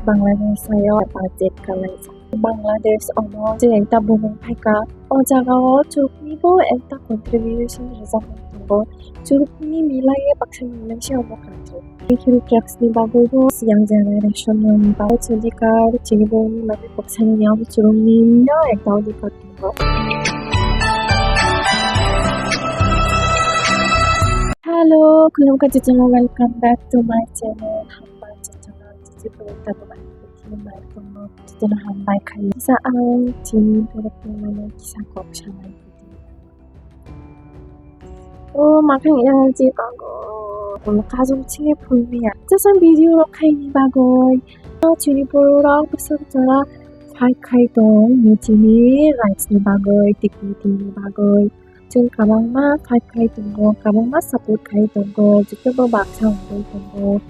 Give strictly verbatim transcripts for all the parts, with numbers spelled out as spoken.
Bangladesh o budget kalaijak. Bangladesh omo je ekta bumung phaikha, o jaga o churukni bo ekta contribution rijak tongo. Churukni milai baksa milai se omo country. Hill tracks ni bagwi bo young generation rok ni bagwi chini kar chini borok ni bagwi baksa ni abo churukni no ekta adhikar tongo. Hello, khulumkha chwng, welcome back to my channel. Hambai chwng, chwng, tabuk ang chwng, welcome back to channel. Hambai khai. Kisa ang chini borok ni mane kisa kok sanai. O makhang yang je bago. Kajol chini phulmiya. Jasa video rok khaini bagwi. Chini borok bwswk jora fight khai tong, ni chini rights ni bagwi, dignity ni bagwi. Chwng kwbangma fight khai tongo, kwbangma support khai tongo, jotobo baksa wngwi tongo.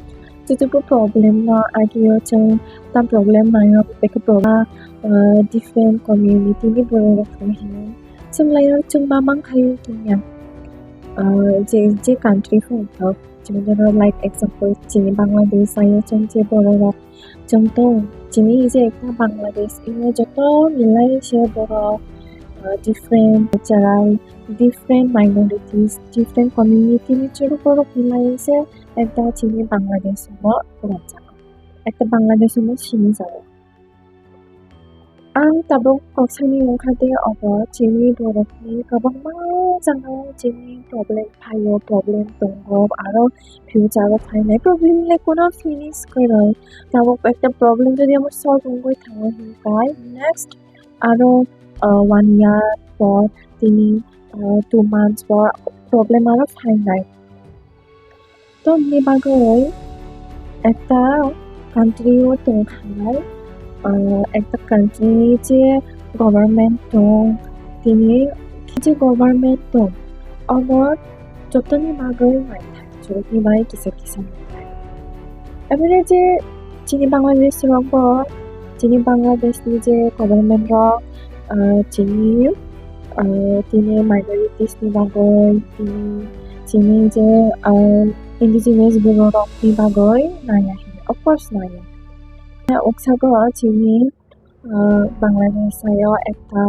Jotobo problem no agio chwng tam problem naio, beke problem, ah, different community ni borok rok tong hino. Chwng laio chwng ma mang khaio tongya. Ah, je, je country phano thok, chwng joto like example chini Bangladesh ayo chwng je borok rok chwng tong, chini je ekta Bangladesh, ino joto milai se borok, ah, different cultural, different minorities, different community ni chwng borok milai se ekta chini Bangladesh o rwjak. Ekta Bangladesh o simi jago. Ang tabuk kok sani wngkha de obo chini borokni kwbangma jagao chini problem phaio, problem tongo, aro future o phainai problem le kono finish kwrwi. Tabuk ekta problem jodi amo solve wngwi thango hinkai next aro, uh, one year por tini, uh, two months por problem aro phainai. Tongni bagwi ekta country o tongkha, ah, ekta country ni je government tong, tini je government tong, omo jotoni bagwi naithok, jotoni bagwi kisa kisa naithok. Eboni je chini Bangladesh rok bo, chini Bangladesh ni je government rok, ah, chini, ah, tini minorities ni bagwi, tini, chini je, ah, indigenous borok rok ni bagwi naiya hino, of course naiya. Uksago chini, ah, Bangladesh o ekta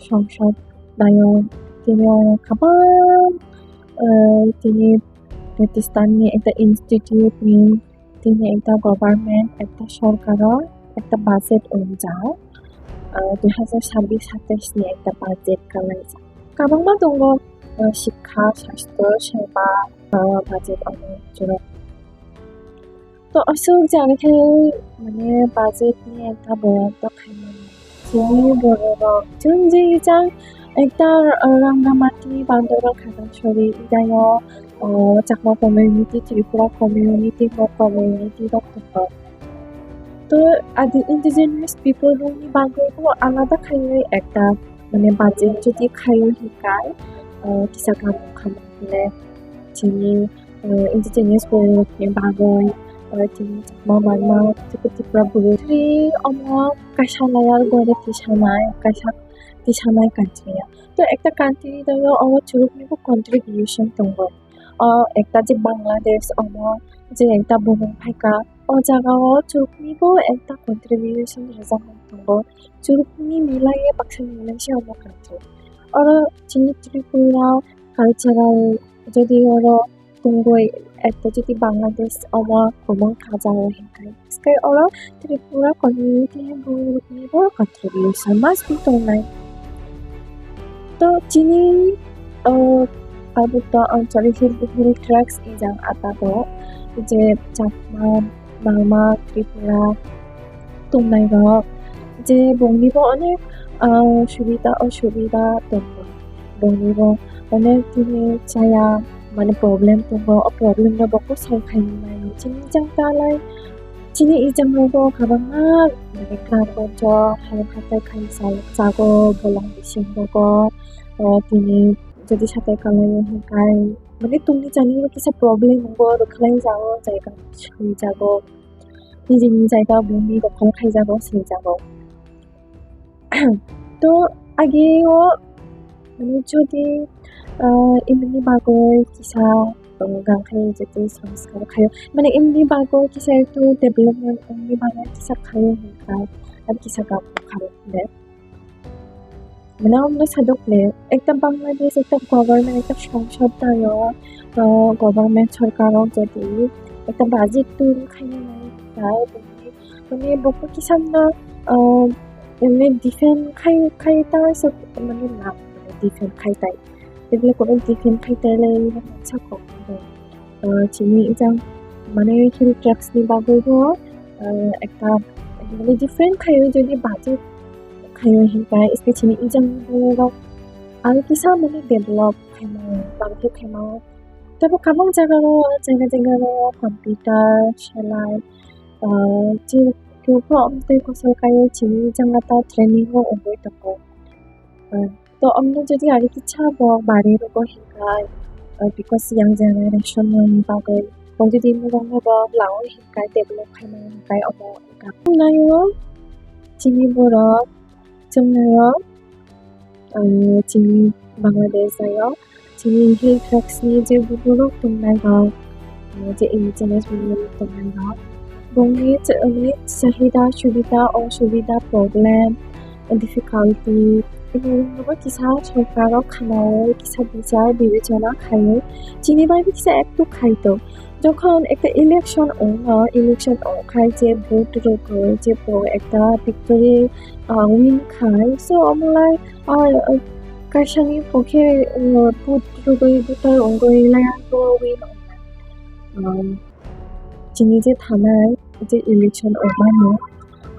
songsad naio, tini o kabang, ah, tini Pakistan ni ekta institute ni tini ekta government, ekta sorkaro ekta budget wngjak, ah, dui hazar sabbish satais ni ekta budget kalaijak. Kwbangma tongo, ah, sikha, sastho, seba, ah, budget ono jora. To aswk jani khe mane budget ni ekta boyang to khaimani. Chini borok rok chwng je jang ekta, ah, Rangamati Bandorok Khajangsori idayo, o Chakma community, Tripura community, Mog community rok tongo. To adi indigenous people rokni bagwi bo alada khaiwi ekta mane budget jodi khaiwi hinkai, o kisa kam khamle chini, o indigenous borok rokni bagwi, o chini Chakma Barma, Tripura borok, chini omo kaisa layer gore tisanai, kaisa tisanai kanchaya. To ekta country ni dayo omo churukni bo contribution tongo. O ekta je Bangladesh omo je ekta bumung phaikha, o jaga o churukni bo ekta contribution rijak tongo. Churukni milai baksa milai se omo country. Oro chini Tripura cultural jodi oro tongwi ekta jodi Bangladesh omo kwbang kha jaga o hinkhai. Tei oro Tripura community borokni bo contribution must be tongnai. To chini, o, Parbotya Anchal hill, hill tracts ijang atago je Chakma, Barma, Tripura tongnai rok je bongni bo onek, o, subida osubida tongo. Bongni bo onek tini chaya mane problem tongo, o problem no bo ko solve khaini mani. Chini jang talai, chini ijang rogo kwbangma mane gram gonjo hai hatai khai chai chago bolong bising rogo, o tini jodi satai kalai hinkai mane tongni chani kisa problem wngo rwkhlai jago, jaiga sui jago, nijini jaiga bongni rokhol khai jago, sui jago. To age o mane jodi, ah, imini bagwi kisa Tongo, gang khayo, jotoi samskar khayo. Mane, emni bagwi kisa ektu development, emni bagwi kisa khayo hinkhai, ar kisa gam khayo hinkhai. Mane, omno sadok le, ekta Bangladesh, ekta government, ekta songsod tayo, to government sorkar rok jodi ekta budget tun khaina nai hinkhai, mane, bokno kisa no, ah, emni defend khai, khai ta, so, mane, na, defend khai tai. Tebile kono defend khai tai lai, mane, sakok. Ah, chini ijang, mane, hill tracks ni bagwi bo, ah, ekta, mane, different khayo, jodi budget khayo hinkhai, especially ijang borok aro kisa, mane, develop khaima, bangkhe khaima. Tebo kabang jaga o, jaga jaga o computer, selai, ah, chi, kebo amtwi kosol kaiwi chini jangata training o wngwi tongo. Ah, to omno jodi ari kisa bo bari rogo hinkhai, ah, because young generation ni bagwi, bo jodi mujang mujang lao hinkhai, develop khaima hinkhai, omo wngkha. Naio chini borok, chwng naio, ah, chini Bangladesh naio, chini hill tracks ni je borok tongnai rok, ah, je indigenous borok tongnai rok, bongni chahida, subida, osubida, problem, difficulty, ino kisa sorkar rok khanaui kisa bichar bibechona khaiwi chini bai kisa ektu khaito. Jokhon ekta election wngo, election wngkhai je vote rwgwi je bo ekta victory, ah, win khai, so omolai, ah, kaisani pokhe, ah, vote rwgwi voter wngwi laya bo win wngnai. Um, chini je thanai je election wngmani,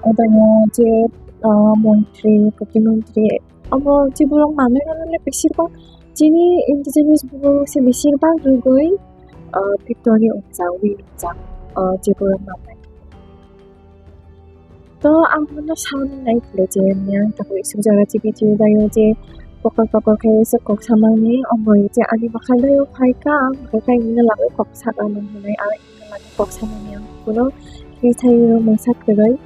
odayo je, ah, montri, protimontri, abo je borok manwi rwnani beshirbak chini indigenous borok se beshirbak rwgwi, ah, victory wngjak, win wngjak, ah, je borok manwi. To ang bono sauni nai phuru je, miyang tabuk isuk jaga je video dayo je kokor kokor khe se kok samani, omo je ani bwkhak dayo phaikha, ang bwkhak dayo lagwi kok sakna nang hinwi, ang ino lagwi kok samani ang kuno khe saio mungsa kwrwi.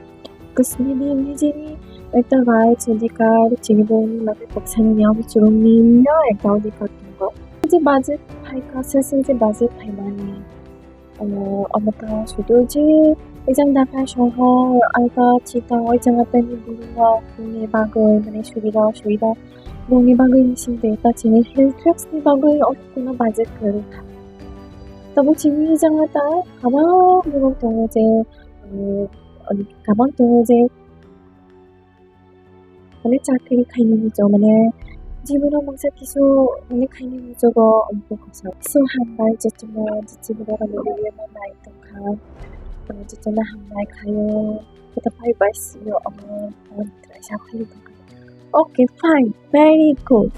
Kasmini nijeni ekta rights, odhikar, chini borokni lagwi kok samani ang churumni no ekta odhikar tongo. Je budget phaikha, se se je budget phaimani. Omo, omo to sudu je ejang Dhaka sohor, alba chita, oi jang atani borok rok ni bagwi, mane subida osubida bongni bagwi missing de ta chini hill tracks ni bagwi omo kuno budget kwrwi kha. Tabuk chini jang ata kwbang borok tongo je, um, kwbang tongo je mane chakri khaini muchung, mane jibono mungsa kisu mane khaini muchungo omo khe kosa. So hambai jotono, je jibono mane video no nai tongkha, mane jotono hambai khaio. Kota bye bye, see you omo, omo try sa khaini tongkha. Okay, fine, very good.